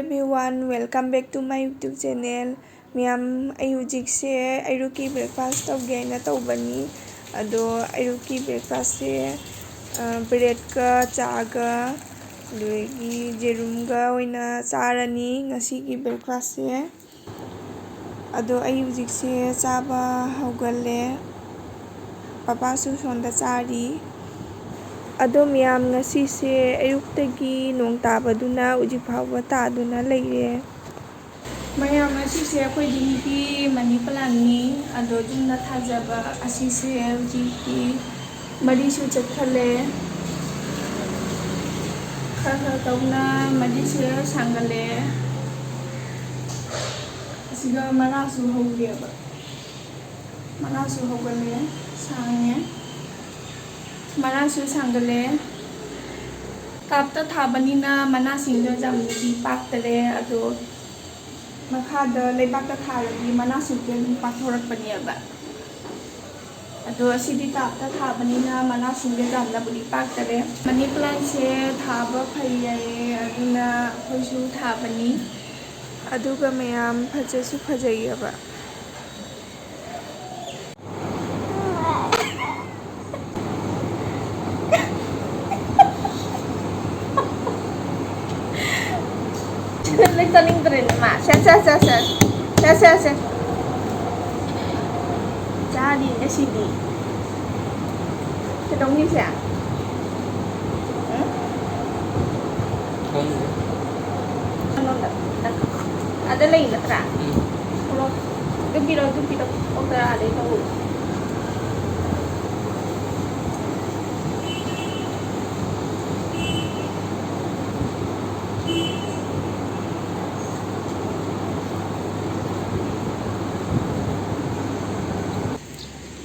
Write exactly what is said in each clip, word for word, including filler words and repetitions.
Everyone, welcome back to my YouTube channel. ꯃꯌꯥꯝ, ꯑꯩ ꯍꯧꯖꯤꯛꯁꯦ ꯑꯌꯨꯛꯀꯤ breakfast ꯇꯧꯒꯦ ꯍꯥꯏꯅ ꯇꯧꯕꯅꯤ꯫ ꯑꯗꯣ ꯑꯌꯨꯛꯀꯤ breakfastꯁꯦ, ꯑ, breadꯀ ꯆꯥꯒ ꯑꯗꯒꯤ ꯌꯦꯔꯨꯝꯒ ꯑꯣꯏꯅ ꯆꯥꯔꯅꯤ ꯉꯁꯤꯒꯤ breakfastꯁꯦ꯫ ꯑꯗꯣ ꯑꯩ ꯍꯧꯖꯤꯛꯁꯦ ꯆꯥꯕ ꯍꯧꯒꯠꯂꯦ꯫ ꯄꯄꯥꯁꯨ ꯁꯣꯝꯗ ꯆꯥꯔꯤ꯫ ꯑꯗꯣ ꯃꯌꯥꯝ, ꯉꯁꯤꯁꯦ ꯑꯌꯨꯛꯇꯒꯤ ꯅꯣꯡ ꯇꯥꯕꯗꯨꯅ ꯍꯧꯖꯤꯛ ꯐꯥꯎꯕ ꯇꯥꯗꯨꯅ ꯂꯩꯔꯦ꯫ ꯃꯌꯥꯝ, ꯉꯁꯤꯁꯦ ꯑꯩꯈꯣꯏ ꯌꯨꯝꯒꯤ money plantꯅꯤ꯫ ꯑꯗꯣ ꯌꯨꯝꯗ ꯊꯥꯖꯕ ꯑꯁꯤꯁꯦ ꯍꯧꯖꯤꯛꯇꯤ ꯃꯔꯤꯁꯨ ꯆꯠꯈꯠꯂꯦ꯫ ꯈꯔ ꯈꯔ ꯇꯧꯅ ꯃꯔꯤꯁꯦ ꯁꯥꯡꯒꯠꯂꯦ꯫ ꯑꯁꯤꯒ ꯃꯅꯥꯁꯨ ꯍꯧꯔꯦꯕ꯫ ꯃꯅꯥꯁꯨ ꯍꯧꯒꯠꯂꯦ, ꯁꯥꯡꯉꯦ꯫ ꯃꯅꯥꯁꯨ ꯁꯥꯡꯒꯠꯂꯦ꯫ ꯇꯞꯇ ꯊꯥꯕꯅꯤꯅ ꯃꯅꯥꯁꯤꯡꯗꯣ ꯌꯥꯝꯅꯗꯤ ꯄꯥꯛꯇꯔꯦ꯫ ꯑꯗꯣ ꯃꯈꯥꯗ ꯂꯩꯕꯥꯛꯇ ꯊꯥꯔꯗꯤ ꯃꯅꯥꯁꯤꯡꯁꯦ ꯑꯗꯨꯝ ꯄꯥꯛꯊꯣꯔꯛꯄꯅꯦꯕ꯫ ꯑꯗꯣ ꯑꯁꯤꯗꯤ ꯇꯞꯇ ꯊꯥꯕꯅꯤꯅ ꯃꯅꯥꯁꯤꯡꯁꯦ ꯌꯥꯝꯅꯕꯨꯗꯤ ꯄꯥꯛꯇꯔꯦ꯫ Money plantꯁꯦ ꯊꯥꯕ ꯐꯩ ꯍꯥꯏꯌꯦ, ꯑꯗꯨꯅ ꯑꯩꯈꯣꯏꯁꯨ ꯊꯥꯕꯅꯤ꯫ ꯑꯗꯨꯒ ꯃꯌꯥꯝ, ꯐꯖꯁꯨ ꯐꯖꯩꯌꯦꯕ꯫ ꯂꯦꯛꯆꯅꯤꯡꯗ꯭ꯔꯦꯅꯦ ꯃꯥ꯫ ꯁꯦ, ꯁꯦ, ꯁꯦ, ꯁꯦ꯫ ꯁꯦ, ꯁꯦ, ꯁꯦ꯫ ꯆꯥꯔꯤꯅꯦ ꯁꯤꯗꯤ꯫ ꯀꯩꯗꯧꯅꯤ ꯁꯦ? ꯎꯝ? ꯈꯪꯗꯦ꯫ ꯀꯩꯅꯣꯗ, ꯑꯗ ꯂꯩ ꯅꯠꯇ꯭ꯔꯥ? ꯎꯝ꯫ ꯊꯣꯛꯂꯛꯑꯣ꯫ ꯑꯗꯨ ꯄꯤꯔꯛꯑꯣ, ꯑꯗꯨ ꯄꯤꯔꯛꯑꯣ꯫ ꯑꯣꯛ ꯇꯔꯥꯗꯩ ꯂꯧꯔꯨ꯫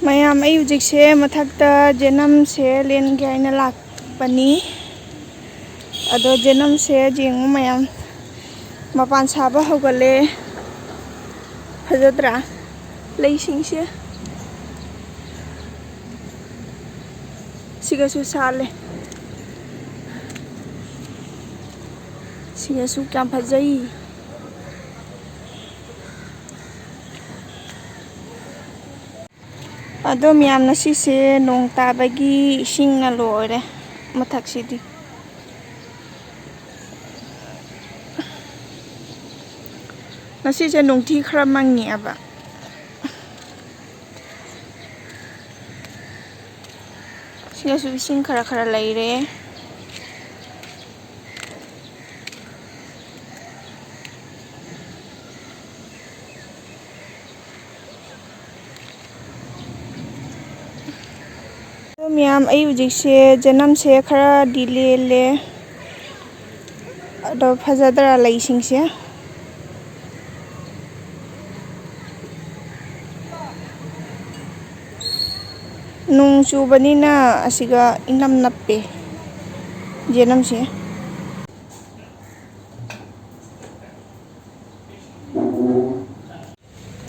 ꯃꯌꯥꯝ, ꯑꯩ ꯍꯧꯖꯤꯛꯁꯦ ꯃꯊꯛꯇ ꯖꯦꯅꯝꯁꯦ ꯂꯦꯟꯒꯦ ꯍꯥꯏꯅ ꯂꯥꯛꯄꯅꯤ꯫ ꯑꯗꯣ ꯖꯦꯅꯝꯁꯦ ꯌꯦꯡꯉꯨ ꯃꯌꯥꯝ, ꯃꯄꯥꯟ ꯁꯥꯕ ꯍꯧꯒꯠꯂꯦ꯫ ꯐꯖꯗ꯭ꯔꯥ ꯂꯩꯁꯤꯡꯁꯦ? ꯁꯤꯒꯁꯨ ꯁꯥꯠꯂꯦ꯫ ꯁꯤꯒꯁꯨ ꯀꯌꯥꯝ ꯐꯖꯩ꯫ ꯑꯗꯣ ꯃꯌꯥꯝ, ꯉꯁꯤꯁꯦ ꯅꯣꯡ ꯇꯥꯕꯒꯤ ꯏꯁꯤꯡꯅ ꯂꯣꯏꯔꯦ ꯃꯊꯛꯁꯤꯗꯤ꯫ ꯉꯁꯤꯁꯦ ꯅꯨꯡꯊꯤ ꯈꯔ ꯃꯪꯉꯦꯕ꯫ ꯁꯤꯒꯁꯨ ꯏꯁꯤꯡ ꯈꯔ ꯈꯔ ꯂꯩꯔꯦ꯫ ꯑꯗꯣ ꯃꯌꯥꯝ, ꯑꯩ ꯍꯧꯖꯤꯛꯁꯦ ꯖꯅꯝꯁꯦ ꯈꯔꯗꯤ ꯂꯦꯜꯂꯦ꯫ ꯑꯗꯣ ꯐꯖꯗ꯭ꯔꯥ ꯂꯩꯁꯤꯡꯁꯦ? ꯅꯣꯡ ꯆꯨꯕꯅꯤꯅ ꯑꯁꯤꯒ ꯏꯅꯝ ꯅꯞꯄꯦ ꯖꯦꯅꯝꯁꯦ꯫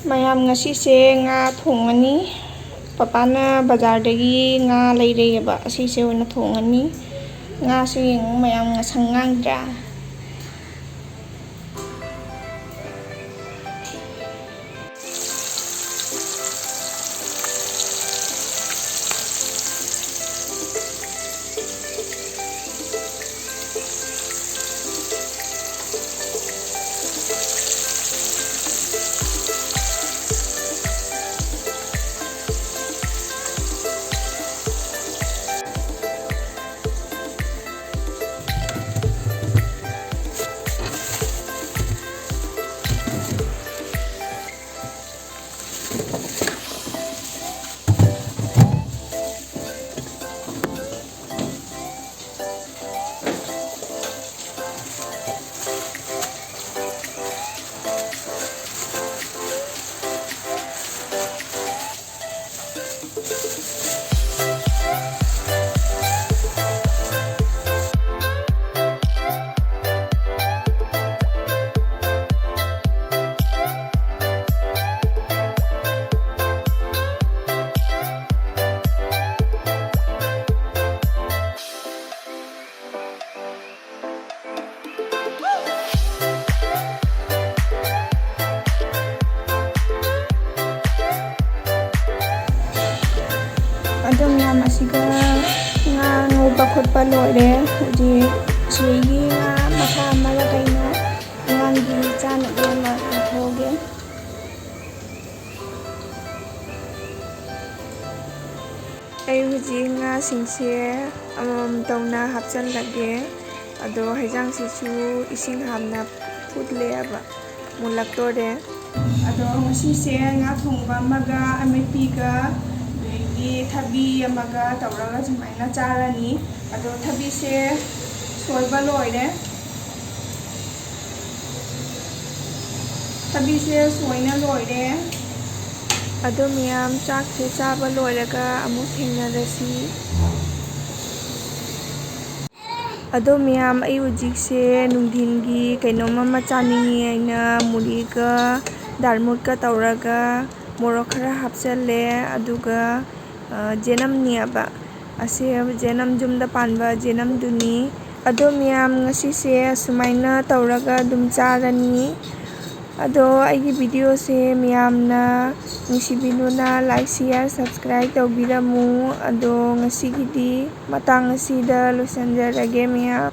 ꯃꯌꯥꯝ, ꯉꯁꯤꯁꯦ ꯉꯥ ꯊꯣꯡꯉꯅꯤ꯫ ꯄꯄꯥꯅ ꯕꯖꯥꯔꯗꯒꯤ ꯉꯥ ꯂꯩꯔꯛꯑꯦꯕ, ꯑꯁꯤꯁꯦ ꯑꯣꯏꯅ ꯊꯣꯡꯉꯅꯤ꯫ ꯉꯥꯁꯦ ꯌꯦꯡꯉꯨ ꯃꯌꯥꯝ, ꯉꯁꯪ ꯉꯥꯡꯗ꯭ꯔꯥ? ꯁꯤꯒ ꯉꯥ ꯉꯧꯕ ꯈꯣꯠꯄ ꯂꯣꯏꯔꯦ꯫ ꯍꯧꯖꯤꯛ ꯁꯤꯒꯤ ꯉꯥ ꯃꯈꯥ ꯑꯃꯒ ꯀꯩꯅꯣ ꯑꯉꯥꯡꯒꯤ ꯆꯥꯅꯕ ꯑꯃ ꯂꯧꯊꯣꯛꯑꯒꯦ꯫ ꯑꯩ ꯍꯧꯖꯤꯛ ꯉꯥꯁꯤꯡꯁꯦ ꯑꯃꯃꯝ ꯇꯧꯅ ꯍꯥꯞꯆꯤꯜꯂꯒꯦ꯫ ꯑꯗꯣ ꯍꯩꯖꯥꯡꯁꯤꯁꯨ ꯏꯁꯤꯡ ꯍꯥꯞꯅ ꯐꯨꯠꯂꯦꯕ, ꯃꯨꯜꯂꯛꯇꯣꯔꯦ꯫ ꯑꯗꯣ ꯉꯁꯤꯁꯦ ꯉꯥ ꯊꯣꯡꯕ ꯑꯃꯒ ꯑꯃꯦꯠꯄꯤꯒ ꯑꯗꯒꯤ ꯊꯕꯤ ꯑꯃꯒ ꯇꯧꯔꯒ ꯁꯨꯃꯥꯏꯅ ꯆꯥꯔꯅꯤ꯫ ꯑꯗꯣ ꯊꯕꯤꯁꯦ ꯁꯣꯏꯕ ꯂꯣꯏꯔꯦ꯫ ꯊꯕꯤꯁꯦ ꯁꯣꯏꯅ ꯂꯣꯏꯔꯦ꯫ ꯑꯗꯣ ꯃꯌꯥꯝ, ꯆꯥꯛꯁꯦ ꯆꯥꯕ ꯂꯣꯏꯔꯒ ꯑꯃꯨꯛ ꯊꯦꯡꯅꯔꯁꯤ꯫ ꯑꯗꯣ ꯃꯌꯥꯝ, ꯑꯩ ꯍꯧꯖꯤꯛꯁꯦ ꯅꯨꯡꯊꯤꯟꯒꯤ ꯀꯩꯅꯣꯝ ꯑꯃ ꯆꯥꯅꯤꯡꯉꯤ ꯍꯥꯏꯅ ꯃꯨꯔꯤꯒ ꯗꯥꯜꯃꯨꯠꯀ ꯇꯧꯔꯒ ꯃꯣꯔꯣꯛ ꯈꯔ ꯍꯥꯞꯆꯜꯂꯦ꯫ ꯑꯗꯨꯒ, ꯑ, ꯖꯦꯅꯝꯅꯦꯕ꯫ ꯑꯁꯦ ꯖꯦꯅꯝ, ꯌꯨꯝꯗ ꯄꯥꯟꯕ ꯖꯦꯅꯝꯗꯨꯅꯤ꯫ ꯑꯗꯣ ꯃꯌꯥꯝ, ꯉꯁꯤꯁꯦ ꯑꯁꯨꯃꯥꯏꯅ ꯇꯧꯔꯒ ꯑꯗꯨꯝ ꯆꯥꯔꯅꯤ꯫ ꯑꯗꯣ ꯑꯩꯒꯤ ꯚꯤꯗꯤꯑꯣꯁꯦ ꯃꯌꯥꯝꯅ ꯅꯨꯡꯁꯤꯕꯤꯗꯨꯅ like, share, subscribe ꯇꯧꯕꯤꯔꯝꯃꯨ꯫ ꯑꯗꯣ ꯉꯁꯤꯒꯤꯗꯤ ꯃꯇꯥꯡ ꯑꯁꯤꯗ ꯂꯣꯏꯁꯤꯟꯖꯔꯒꯦ ꯃꯌꯥꯝ꯫